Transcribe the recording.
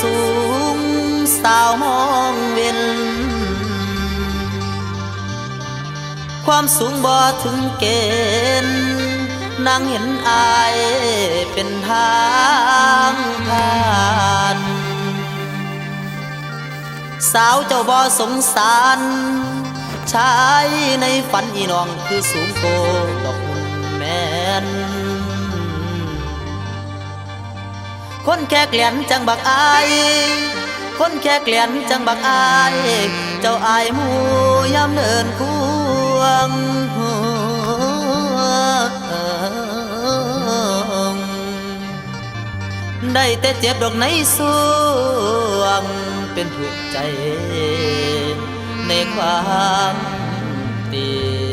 ສູງສາວມອງເວັນ ຄວາມສູງບໍ່ເຖິງເກນ ນາງເຫັນອ້າຍເປັນທາງຜ່ານ. ສາວເຈົ້າບໍ່ສົງສານ ຊາຍໃນຝັນອີນ້ອງຄືສູງໂກດອກຫຸ່ນແມ່ນ. ຄົນແຂກແຫຼນຈັ່ງບັກອາຍ ຄົນແຂກແຫຼນຈັ່ງບັກອາຍ ເຈົ້າອາຍໝູ່ຍາມເດີນຄວງ. ໄດ້ແຕ່ເຈັບດອກໃນສວງ ເປັນທຸກໃຈໃນຄວາມຕີ